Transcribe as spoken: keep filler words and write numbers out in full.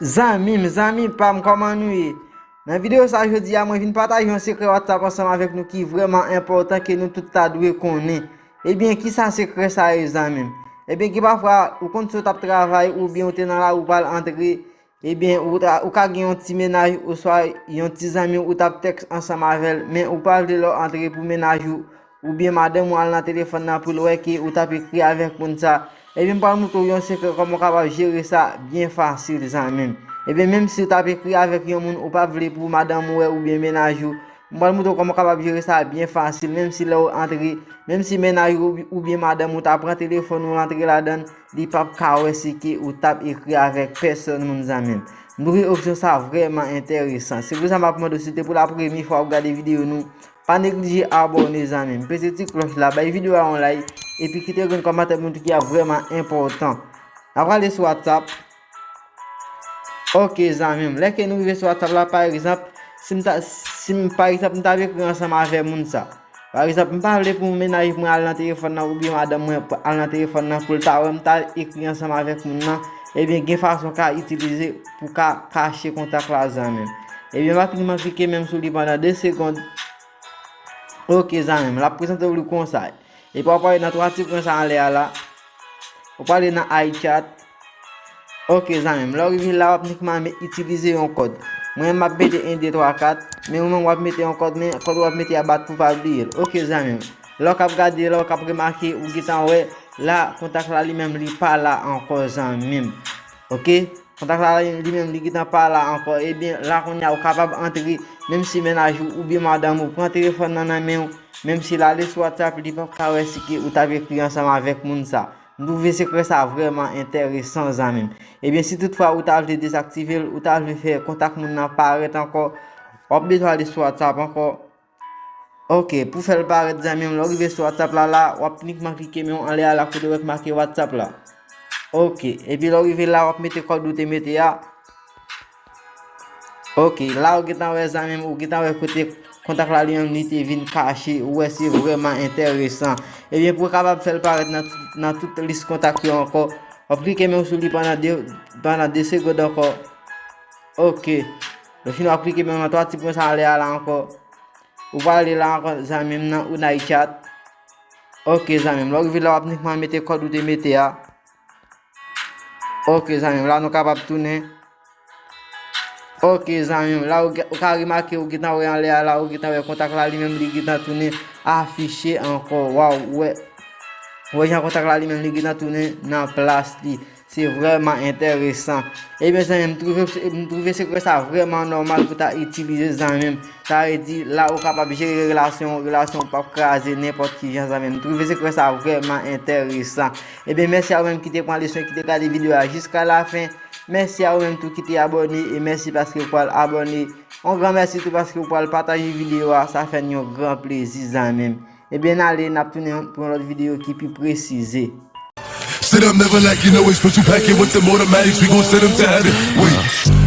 Zanmi m, zanmi pa m, kòman nou ye? Nan videyo sa jodi a, mwen vin pataje yon sekrè WhatsApp ansanm avèk nou ki vrèman enpòtan ke nou tout ta dwe konnen. Ebyen, kisa sekrè sa ye, zanmi m? Ebyen, gen pafwa, ou konn si w t ap travay oubyen ou te nan lari ou pral antre, ebyen, ou, ta, ou ka gen yon ti mennaj oswa yon ti zanmi ou t ap tèks ansanm avè l, men ou pa vle lè w antre pou mennaj ou oubyen madanm ou al nan telefòn nan pou l wè ke ou t ap ekri avèk moun sa, ebyen, m pral montre w yon sekrè kòman w kapab jere sa byen fasil, zanmi m. Ebyen, menm si w t ap ekri avèk yon moun ou pa vle pou madanm ou wè oubyen mennaj ou, m pral montre w kòman w kapab jere sa byen fasil, menm si lè w antre, menm si mennaj ou oubyen madanm ou ta pran telefòn ou antre ladan l, li p ap ka wè si ke ou t ap ekri avèk pèsòn moun, zanmi m. M twouve opsyon sa vrèman enteresan. Se pou sa m ap mande w, si se te pou la premye fwa w ap gade videyo nou, pa neglije abòne, zanmi m. Peze ti klòch la, bay videyo a yon like, epi kite yon grenn kòmantè pou nou ki a vrèman enpòtan. N a prale sou WhatsApp. Ok, zanmi m. Lè ke nou rive sou WhatsApp la, pa egzanp, si m ta, si m, pa egzanp, m ta ekri ansanm avè moun sa. Pa egzanp, m pa vle pou mennaj mwen al nan telefòn nan oubyen madanm mwen al nan telefòn nan pou l ta wè m ta ekri ansanm avèk moun nan, ebyen, gen fason w ka itilize pou w ka kache kontak la, zanmi m. Ebyen, m ap finman klike menm sou li pandan de segond. Ok, zanmi m, l ap prezante w li konsa. Epi w ap ale nan twa ti pwen sa anlè a la. Ou prale nan iChat. Ok, zanmi m, lè w rive la, w ap nikman itilize yon kòd. Mwen, m ap mete en, de, twa, kat, men ou menm, w ap mete yon kòd, men kòd w ap mete a bat pou w pa bliye l. Ok, zanmi m, lè w k ap gade, lè w k ap remake, ou gentan wè, la, kontak la li menm, li pa la ankò, zanmi m. Ok? Kontak la li menm, li gentan pa la ankò. Ebyen, la kounye a, ou kapab antre, menm si mennaj ou oubyen madanm ou pran telefòn nan nan men w, menm si l ale sou WhatsApp, li p ap ka wè si ke ou t ap ekri ansanm avèk moun sa. M twouve sekrè sa vrèman enteresan, zanmi m. Ebyen, si toutfwa ou ta vle dezaktive l, ou ta vle fè kontak moun nan parèt ankò, w ap bezwen ale sou WhatsApp ankò. Ok, pou fè l parèt, zanmi m, lè w rive sou WhatsApp la, la, w ap nikman klike men w anlè a la kote w wè k make WhatsApp la. Ok, epi lè w rive la, w ap mete kòd ou te mete a. Ok, la ou gentan wè, zanmi m, ou gentan wè kote kontak la li menm li te vin kache, ou wè se vrèman enteresan. Ebyen, pou w kapab fè l parèt nan, nan tout lis kontak yo ankò, w ap klike men w sou li pandan de, pandan de segond ankò. Ok, lè w fini w ap klike men w nan twa ti pwen sa anlè a la ankò. Ou prale la ankò, zanmi m, nan Unai Chat. Ok, zanmi m, lè w rive la, w ap nikman mete kòd ou te mete a. Ok, zanmi m, la nou kapab tounen. Ok, zanmi m, la ou, ou ka remake, ou gentan wè anlè a la, ou gentan wè kontak la li menm, li gentan tounen afiche ankò. Waw, ou wè, ou wè jan kontak la li menm, li gentan tounen nan plas li. Se vrèman enteresan. Ebyen, zanmi m, m twouve, m twouve sekrè sa vrèman nòmal pou ta itilize, zanmi m. Sa vle di, la ou kapab jere relasyon, relasyon ou p ap kraze nenpòt ki jan, zanmi m. M twouve sekrè sa vrèman enteresan. Ebyen, mèsi a ou menm ki te pran leson, ki te gade videyo a jiska lafen. Mèsi a ou menm tou ki te abòne, e mèsi paske ou pral abòne. Yon gran mèsi tou paske ou pral pataje videyo a, sa fè n yon gran plezi, zanmi m. Ebyen, n ale, n ap tounen pou yon lòt videyo ki pi presize. Sit up, never lacking, always put you packing with them automatics, we gon send them to heaven. Wait.